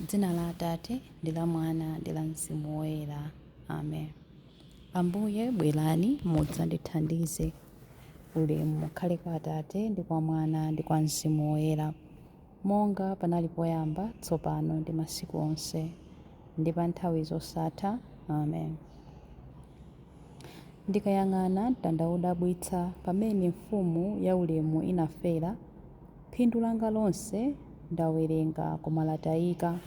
Dzina la Atate, ndi la Mwana, ndi la Mzimu Woyera. Amen. Ambuye bwerani mudzandithandize. Ulemu ukhale kwa Atate, ndi kwa Mwana, ndi kwa Mzimu Woyera, monga panali poyamba, tsopano ndi masiku onse, ndi pa nthawi zosatha. Amen. Ndikayang'ana mtanda wodabwitsa pamene Mfumu yaulemu inafera, phindu langa lonse ndawerenga koma latayika.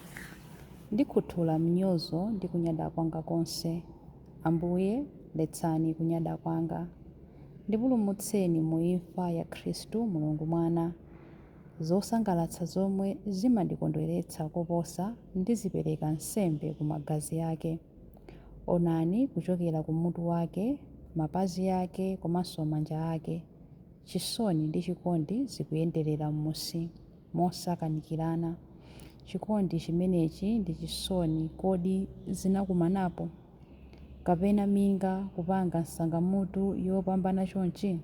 Ndikhuthula mnyozo ndi kunyada kwanga konse. Ambuye, letsani kunyada kwanga. Ndipulumutseni mu imfa ya Khristu Mulungu Mwana. Zosangalatsa zomwe zimandikondweretsa koposa ndizipereka nsembe ku magazi ake. Onani kuchokera ku mutu wake, mapazi ake komanso manja ake. Chisoni ndi chikondi zikuyenderera m'munsi mosakanikirana. Chikondi chimenechi ndi chisoni kodi zinakumanapo? Kapena minga kupanga nsangamutu yopambana chonchi?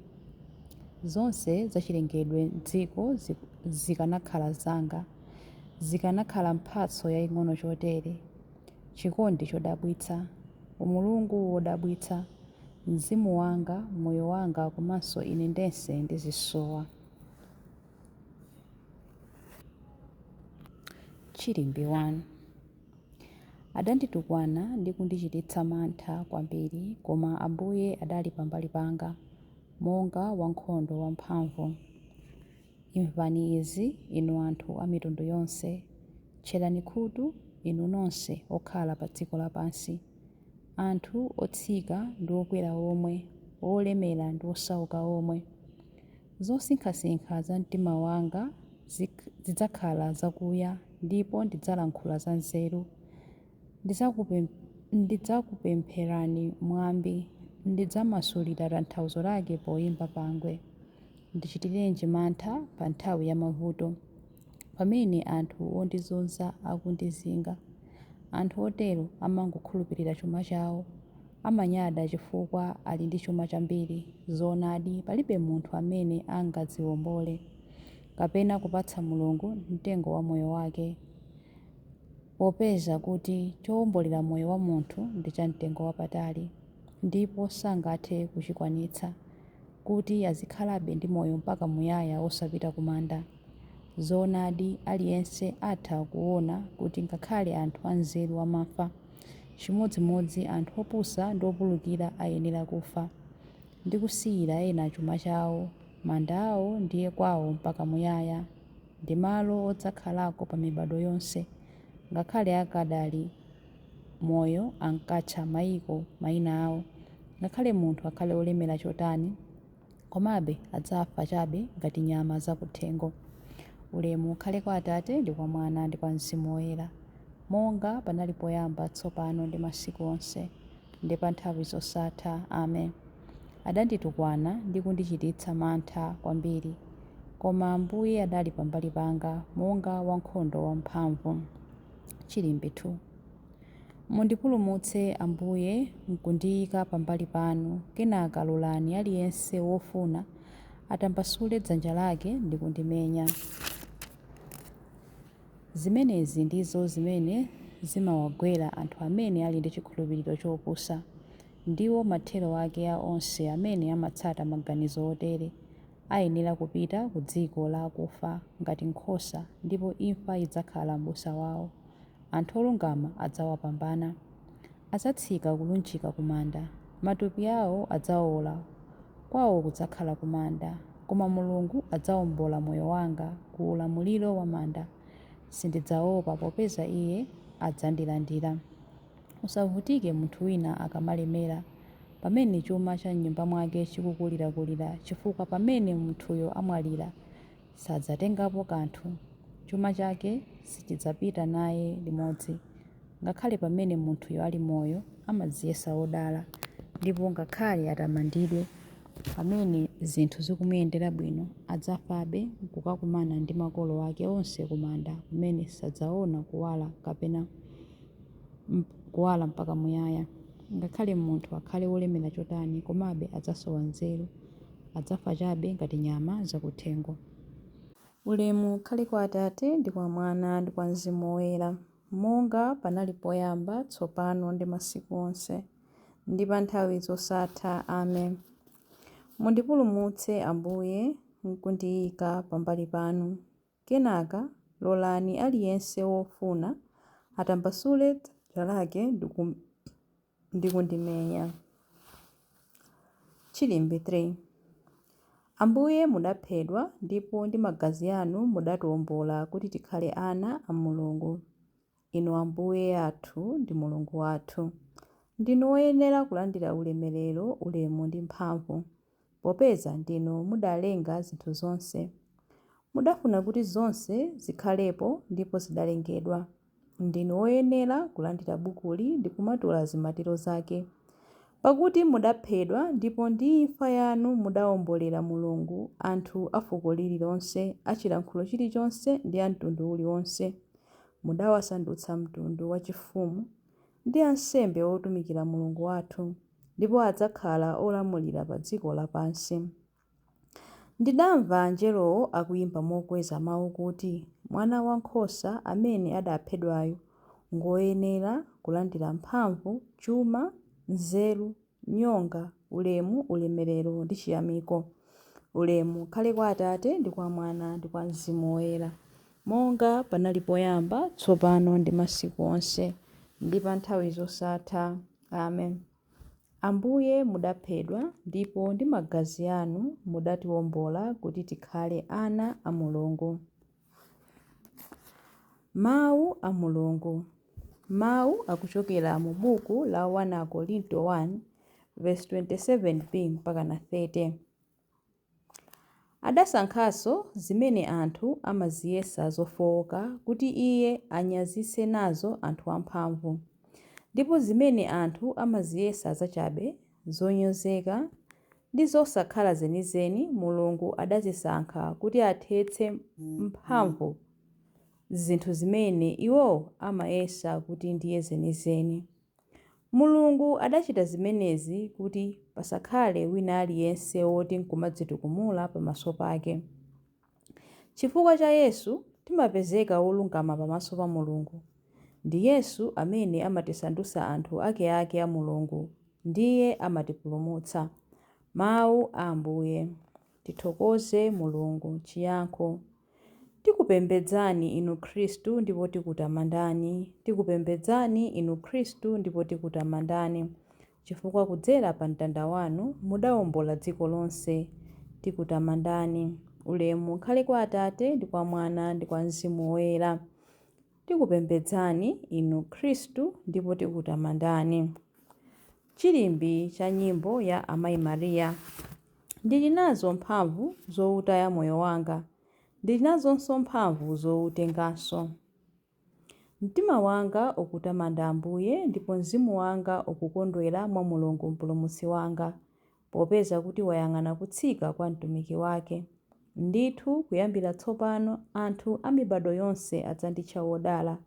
Zonse zachilengedwe m'dziko zikanakhala zanga, zikanakhala mphatso yaing'ono chotere. Chikondi chodabwitsa, umulungu wodabwitsa, mzimu wanga, moyo wanga komanso ine ndense ndizisowa. Chilimbi 1. Adanditukwana ndi kundichititsa mantha kwambiri, koma Ambuye adali pambali panga, monga wankhondo wamphamvu. Imvani izi, inu anthu a mitundu yonse, tcherani khutu, inu nonse okhala pa dziko lapansi, anthu otsika ndi okwera omwe, olemera ndi osauka omwe. Zosinkhasinkha za mtima wanga zidzakhala zakuya, ndipo ndidzalankhula zanzeru. Ndidzakupempherani mwambi, ndidzamasulira tanthauzo lake poyimba pangwe. Ndichitirenji mantha pa nthawi ya mavuto, pamene anthu ondizunza akundizinga? Anthu otero amangokhulupirira chuma chawo, amanyada chifukwa ali ndi chuma chambiri. Zoonadi, palibe munthu amene angadziwombole, kapena kupatsa Mulungu mtengo wa moyo wake, popeza kuti chowombolera moyo wa munthu ndi chamtengo wapatali, ndipo sangathe kuchikwanitsa, kuti azikhalabe ndi moyo mpaka muyaya osapita ku manda. Zoonadi, aliyense atha kuona kuti ngakhale anthu anzeru amafa, chimodzimodzi anthu opusa ndi opulukira ayenera kufa, ndi kusiyira ena chuma chawo. Manda awo ndiye kwawo mpaka muyaya, ndi malo odzakhalako pa mibado yonse. Ngakhale akadali moyo ankatcha mayiko mayina awo. Ngakhale munthu akhale wolemera chotani, komabe adzafa chabe ngati nyama zakuthengo. Ulemu ukhale kwa Atate, ndi kwa Mwana, ndi kwa Mzimu Woyera, monga panali poyamba, tsopano ndi masiku onse, ndi pa nthawi zosatha. Amen. Adanditukwana ndi kundichititsa mantha kwambiri, koma Ambuye adali pambali panga monga wankhondo wamphamvu. Chilimbi 2. Mundipulumutse Ambuye n'kundiyika pambali panu, kenaka lolani aliyense wofuna atambasule dzanja lake ndi kundimenya. Zimenezi ndizo zimene zimawagwera anthu amene ali ndi chikhulupiriro chopusa. Ndiwo mathero ake a onse amene amatsata maganizo otere. Ayenera kupita ku dziko la akufa ngati nkhosa, ndipo imfa idzakhala m'busa wawo. Anthu olungama adzawapambana. Adzatsika kulunjika ku manda. Matupi awo adzawola, kwawo kudzakhala ku manda. Koma Mulungu adzawombola moyo wanga ku ulamuliro wa manda. Sindidzaopa popeza Iye adzandilandira. Usavutike munthu wina akamalemera, pamene chuma cha m'nyumba mwake chikukulirakulira, chifukwa pamene munthuyo amwalira sadzatengapo kanthu. Chuma chake sichidzapita naye limodzi. Ngakhale pamene munthuyo ali moyo, amadziyesa wodala, ndipo ngakhale atamandidwe pamene zinthu zikumuyendera bwino, adzafabe n'kukakumana ndi makolo ake onse ku manda kumene sadzaona kuwala kapena kuwala mpaka muyaya. Ngakhale munthu akhale wolemera chotani, komabe adzasowa nzeru. Adzafa chabe ngati nyama zakuthengo. Ulemu ukhale kwa Atate, ndi kwa Mwana, ndi kwa Mzimu Woyera. Monga panali poyamba, tsopano ndi masiku onse, ndi pa nthawi zosatha. Amen. Mundipulumutse Ambuye, n'kundiika pambali panu. Kenaka lolani aliyense wofuna atambasule dzanja lake ndi kundimenya. Chilimbi 3. Ambuye mudaphedwa ndipo ndi magazi anu mudatiwombola kuti tikhale ana a Mulungu. Inu Ambuye athu ndi Mulungu wathu, ndinu woyenera kulandira ulemerero, ulemu ndi mphamvu, popeza ndinu mudalenga zinthu zonse. Mudafuna kuti zonse zikhalepo ndipo zidalengedwa. Ndinu woyenera kulandira bukuli ndi kumatula zimatiro zake. Pakuti mudaphedwa ndipo ndi imfa yanu mudawombolera Mulungu anthu a fuko lililonse, a chilankhulo chilichonse ndi a mtundu uliwonse. Mudawasandutsa mtundu wachifumu ndi ansembe otumikira Mulungu wathu, ndipo adzakhala olamulira pa dziko lapansi. Ndidamva angelowo akuimba mokweza mau kuti, Mwanawankhosa amene adaphedwayu ngwoyenera kulandira mphamvu, chuma, nzeru, nyonga, ulemu, ulemerero ndi chiyamiko. Ulemu ukhale kwa Atate ndi kwa Mwana ndi kwa Mzimu Woyera, monga panali poyamba, tsopano ndi masiku onse, ndi pa nthawi zosatha. Amen. Ambuye mudaphedwa, ndipo ndi magazi anu mudatiwombola kuti tikhale ana a Mulungu. Mawu a Mulungu. Mawu akuchokera mu buku la 1 Akorinto 1, vesi 27b mpakana 30. Adasankhanso zimene anthu amaziyesa zofooka kuti Iye anyazitse nazo anthu amphamvu. Ndipo zimene anthu amaziyesa zachabe, zonyozeka, ndi zosakhala zenizeni, Mulungu adazisankha kuti athetse mphamvu zinthu zimene iwo amayesa kuti ndiye zenizeni. Mulungu adachita zimenezi kuti pasakhale wina aliyense woti nkumadzitukumula pamaso pake. Chifukwa cha Yesu, timapezeka olungama pamaso pa Mulungu. Ndi Yesu amene amatisandutsa anthu akeake a Mulungu, ndiye amatipulumutsa. Mawu a Ambuye. Tithokoze Mulungu. Chiyankho. Tikupembedzani Inu Khristu ndipo tikutamandani, tikupembedzani Inu Khristu ndipo tikutamandani, chifukwa kudzera pa mtanda wanu mudawombola dziko lonse. Tikutamandani. Ulemu ukhale kwa Atate ndi kwa Mwana ndi kwa Mzimu Woyera. Tikupembedzani Inu Khristu ndipo tikutamandani. Chilimbi cha nyimbo ya Amayi Maria. Ndili nazo mphamvu zoutaya moyo wanga, ndili nazonso mphamvu zoutenganso. Mtima wanga ukutamanda Ambuye, ndipo mzimu wanga ukukondwera mwa Mulungu Mpulumutsi wanga, popeza kuti wayang'ana kutsika kwa mtumiki wake. Ndithu, kuyambira tsopano anthu a mibadwo yonse adzanditcha wodala.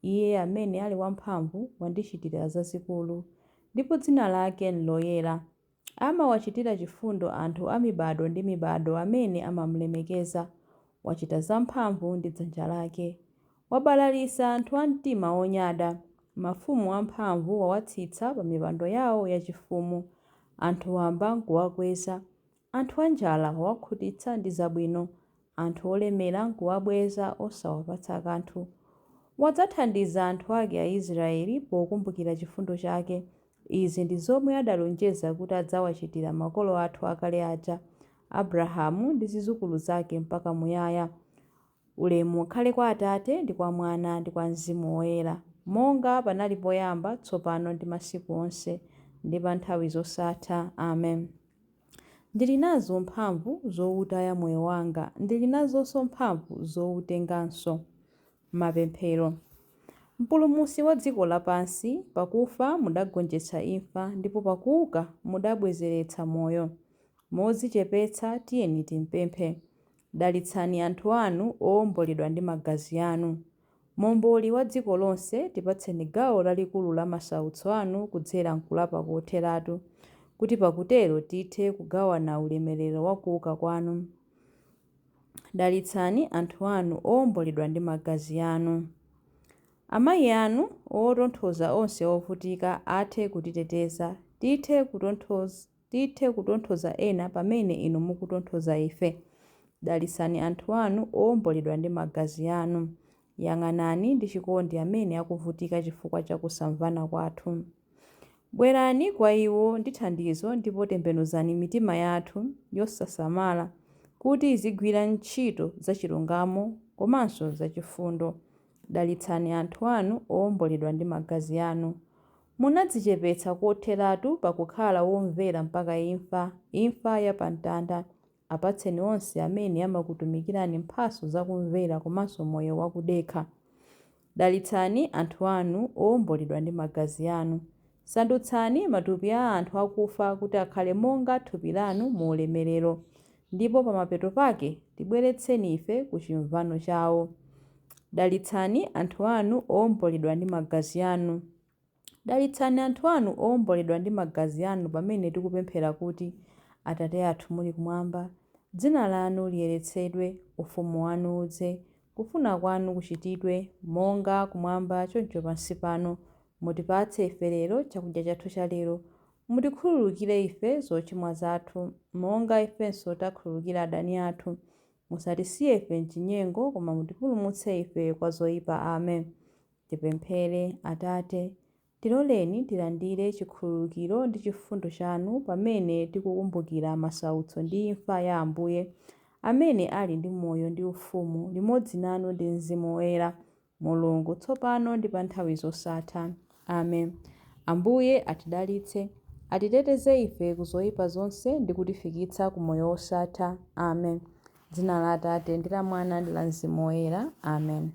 Iye amene ali wamphamvu wandichitira zazikulu, ndipo dzina lake n'loyera. Amawachitira chifundo anthu a mibadwo ndi mibadwo amene amam'lemekeza. Wachita zamphamvu ndi dzanja lake. Wabalalitsa anthu a mtima wonyada. Mafumu amphamvu wawatsitsa pa mipando yawo yachifumu. Anthu wamba n'kuwakweza. Anthu anjala wawakhutitsa ndi zabwino. Anthu olemera n'kuwabweza osawapatsa kanthu. Wadzathandiza anthu ake Aisraeli pokumbukira chifundo chake. Izi ndi zomwe adalonjeza kuti adzawachitira makolo athu akale aja, Abrahamu ndi zidzukulu zake mpaka muyaya. Ulemu ukhale kwa Atate ndi kwa Mwana ndi kwa Mzimu Woyera, monga panali poyamba, tsopano ndi masiku onse, ndi pa nthawi zosatha. Amen. Ndili nazo mphamvu zoutaya moyo wanga, ndili nazonso mphamvu zoutenganso. Mapemphero. Mpulumutsi wa dziko lapansi, pakufa mudagonjetsa imfa ndipo pakuuka mudabwezeretsa moyo. Modzichepetsa tiyeni timpemphe. Dalitsani anthu anu owomboledwa ndi magazi anu. Momboli wa dziko lonse, tipatseni gawo lalikulu la masautso anu kudzera m'kulapa kotheratu, kuti pakutero tithe kugawana ulemerero wa kuuka kwanu. Dalitsani anthu anu owomboledwa ndi magazi anu. Amayi anu, otonthoza onse ovutika, athe kutiteteza, tithe kutonthoza ena pamene inu mukutonthoza ife. Dalitsani anthu anu owomboledwa ndi magazi anu. Yang'anani ndi chikondi amene akuvutika chifukwa cha kusamvana kwathu. Bwerani kwa iwo ndi thandizo ndipo tembenuzani mitima yathu yosasamala kuti izigwira ntchito zachilungamo komanso zachifundo. Dalitsani anthu anu owomboledwa ndi magazi anu. Munadzichepetsa kotheratu pakukhala womvera mpaka imfa, imfa ya pamtanda. Apatseni onse amene amakutumikirani mphatso zakumvera komanso moyo wakudekha. Dalitsani anthu anu owomboledwa ndi magazi anu. Sandutsani matupi a anthu akufa kuti akhale monga thupi lanu mu ulemerero, ndipo pamapeto pake tibweretseni ife ku chimvano chawo. Dalitsani anthu anu owomboledwa ndi magazi anu. Dalitsani anthu anu owomboledwa ndi magazi anu pamene tikupemphera kuti, Atate athu muli kumwamba, dzina lanu liyeretsedwe, ufumu wanu udze, kufuna kwanu kuchitidwe, monga kumwamba choncho pansi pano. Mutipatse ife lero chakudya chathu cha lero. Mutikhululukire ife zochimwa zathu, monga ifenso takhululukira adani athu. Musatisiye ife m'chinyengo, koma mutipulumutse ife kwa zoyipa. Amen. Tipemphere. Atate, tiloleni tilandire chikhululukiro ndi chifundo chanu pamene tikukumbukira masautso ndi imfa ya Ambuye, amene ali ndi moyo ndi ufumu, limodzi nanu ndi Mzimu Woyera, Mulungu, tsopano ndi pa nthawi zosatha. Amen. Ambuye atidalitse, atiteteze ife ku zoyipa zonse ndi kutifikitsa ku moyo wosatha. Amen. Dzina la Atate ndi la Mwana ndi la Mzimu Woyera. Amen.